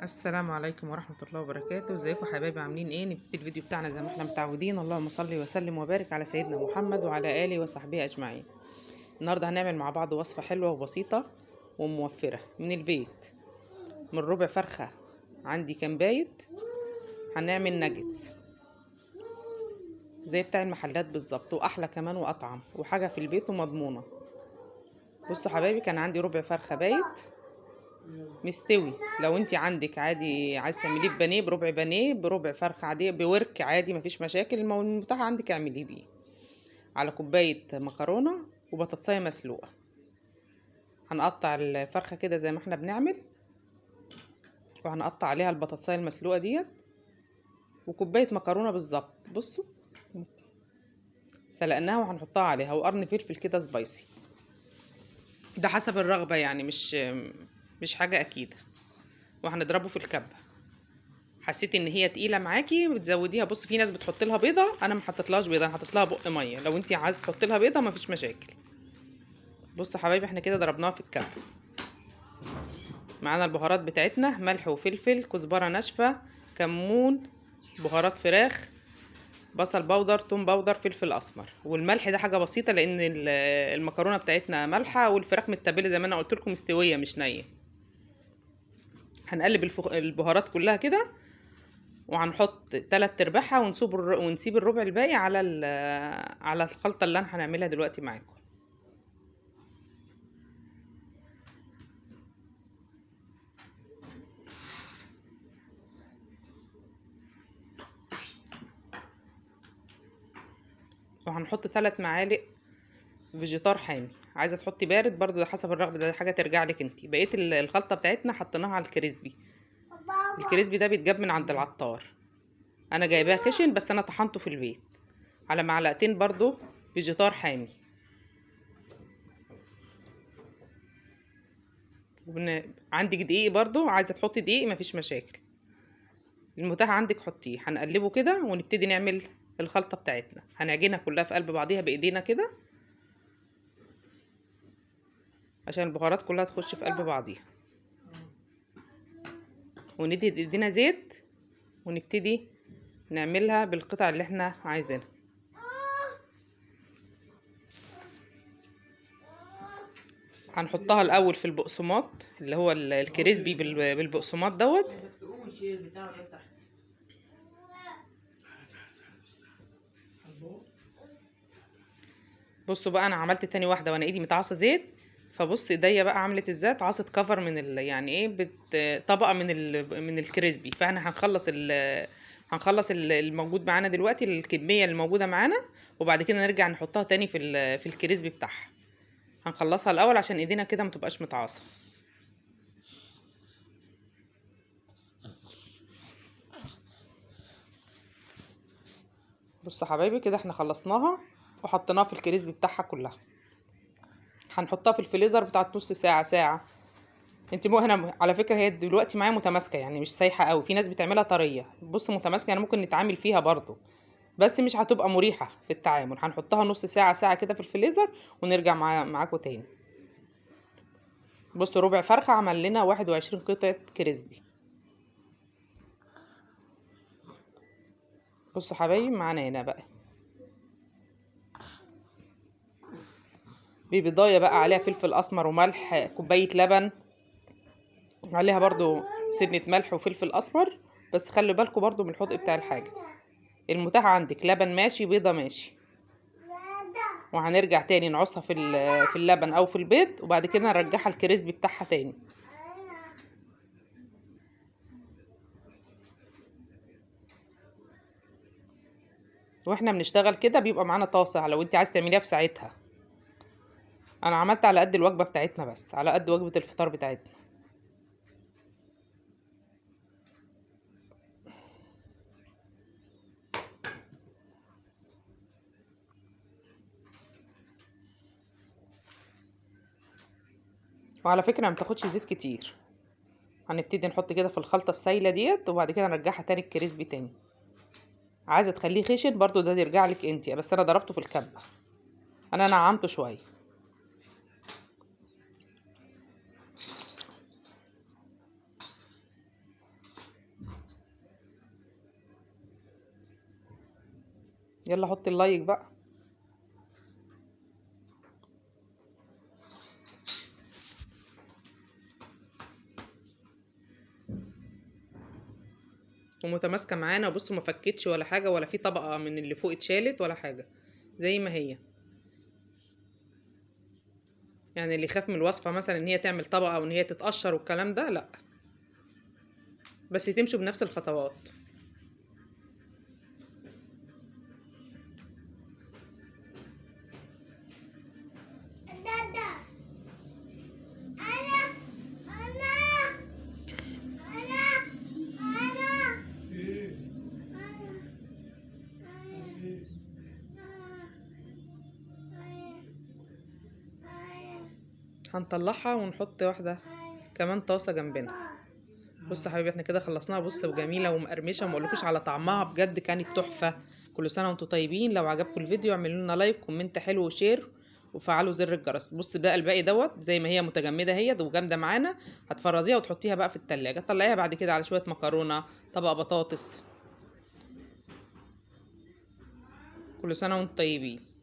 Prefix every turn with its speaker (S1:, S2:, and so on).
S1: السلام عليكم ورحمة الله وبركاته. ازيكم حبايبي، عاملين ايه؟ نبتدي الفيديو بتاعنا زي ما احنا متعودين. اللهم صل وسلم وبارك على سيدنا محمد وعلى آله وصحبه أجمعين. النهارده هنعمل مع بعض وصفة حلوة وبسيطة وموفرة من البيت. من ربع فرخة عندي كان بايت هنعمل ناجتس زي بتاع المحلات بالظبط، واحلى كمان واطعم، وحاجة في البيت ومضمونة. بصوا حبايبي، كان عندي ربع فرخة بايت مستوي. لو انت عندك عادي عايز تعمليه ببانيه، بربع بانيه، بربع فرخة عادية، بورك عادي، مفيش مشاكل. المتاح عندك اعمليه بيه. على كوباية مكرونه وبطاطسايه مسلوقة. هنقطع الفرخه كده زي ما احنا بنعمل، وهنقطع عليها البطاطسايه المسلوقه ديت وكوبايه مكرونه بالظبط. بصوا سلقناها وهنحطها عليها، وقرن فلفل كده سبايسي، ده حسب الرغبة يعني، مش حاجة اكيدة. وهنضربه في الكبه. حسيتي ان هي تقيلة معاكي بتزوديها. بص في ناس بتحط لها بيضة، انا ما حطيتلهاش بيضة، انا حطيت لها بق مية. لو انت عايزه تحطي لها بيضة مفيش مشاكل. بصوا حبايبي، احنا كده ضربناها في الكبه. معانا البهارات بتاعتنا: ملح وفلفل، كزبره ناشفة، كمون، بهارات فراخ، بصل بودر، توم بودر، فلفل اسمر. والملح ده حاجة بسيطة لان المكرونه بتاعتنا مالحة، والفراخ متبله زي ما انا قلت لكم، مستوية مش نيه. هنقلب البهارات كلها كده، وهنحط 3/4 ونسيب الربع الباقي على على الخلطة اللي انا هنعملها دلوقتي معاكم. وهنحط 3 معالق فيجيتار حامي. عايزه تحطي بارد برضو ده حسب الرغبة، ده حاجة ترجع لك انت. بقية الخلطة بتاعتنا حطيناها على ال crispy. ال crispy ده بيتجاب من عند العطار، انا جايباه خشن بس انا طحنته في البيت. على معلقتين برضو فيجيتار حامي. عندك دقيق برضو، عايزه تحطي دقيق مفيش مشاكل، المتاح عندك حطيه. هنقلبه كده ونبتدي نعمل الخلطة بتاعتنا. هنعجنها كلها في قلب بعضيها بايدينا كده عشان البهارات كلها تخش في قلب بعضيها. وندي ايدينا زيت ونبتدي نعملها بالقطع اللي احنا عايزينها. هنحطها الاول في البقسماط اللي هو الكريسبي بالبقسماط دوت. بصوا بقى، انا عملت تاني واحدة وانا ايدي متعصه زيت، فبص ايديا بقى عملت ازاي، اتعصت كفر من يعني ايه، طبقه من الكريسبي. فاحنا هنخلص الموجود معانا دلوقتي، الكمية اللي موجودة معانا، وبعد كده نرجع نحطها تاني في الكريسبي بتاعها. هنخلصها الاول عشان ايدينا كده ما تبقاش متعاصه. بصوا حبايبي كده احنا خلصناها وحطيناها في الكريسبي بتاعها كلها. هنحطها في الفريزر بتاعت نص ساعة ساعة. انت مو هنا على فكرة هي دلوقتي معايا متماسكة، يعني مش سايحه قوي. في ناس بتعملها طرية، بص متماسكة يعني ممكن نتعامل فيها برضو، بس مش هتبقى مريحه في التعامل. هنحطها نص ساعة ساعة كده في الفريزر ونرجع معاكم تاني. بصوا ربع فرخة عمل لنا 21 قطعه كريسبي. بصوا حبايبي معانا هنا بقى ببضايه بقى عليها فلفل اسمر وملح، كوباية لبن عليها برضو سنة ملح وفلفل اسمر، بس خلي بالكم برضو من الحدق بتاع الحاجة. المتاح عندك لبن ماشي، بيضة ماشي. وهنرجع تاني نعصها في اللبن او في البيض، وبعد كده نرجعها الكريسبي بتاعها تاني. واحنا بنشتغل كده بيبقى معانا طاسه لو انت عايز تعمليها في ساعتها. انا عملت على قد الوجبة بتاعتنا بس، على قد وجبة الفطار بتاعتنا. وعلى فكرة ما بتاخدش زيت كتير. هنبتدي نحط كده في الخلطة السايله ديت، وبعد كده نرجعها تاني الكريسبي تاني. عايزه تخليه خشن برضو ده يرجع لك انت، بس انا ضربته في الكبه، انا نعمته شوية. يلا حطي ال like بقى. ومتماسكه معانا، بصوا ما فكتش ولا حاجة، ولا في طبقه من اللي فوق اتشالت ولا حاجة، زي ما هي. يعني اللي يخاف من الوصفة مثلا ان هي تعمل طبقه وان هي تتقشر والكلام ده، لا، بس تمشوا بنفس الخطوات. هنطلعها ونحط واحدة كمان طاسه جنبنا. بصوا يا حبايبي احنا كده خلصناها. بصوا جميلة ومقرمشه، وما اقولكوش على طعمها، بجد كانت تحفة. كل سنة وانتم طيبين. لو عجبكم الفيديو اعملوا لنا like، comment حلو، و share، وفعلوا زر الجرس. بص بقى الباقي دوت زي ما هي متجمده هي وجامده معانا، هتفرزيها وتحطيها بقى في التلاجة، تطلعيها بعد كده على شوية مكرونه، طبق بطاطس. كل سنة وانتم طيبين.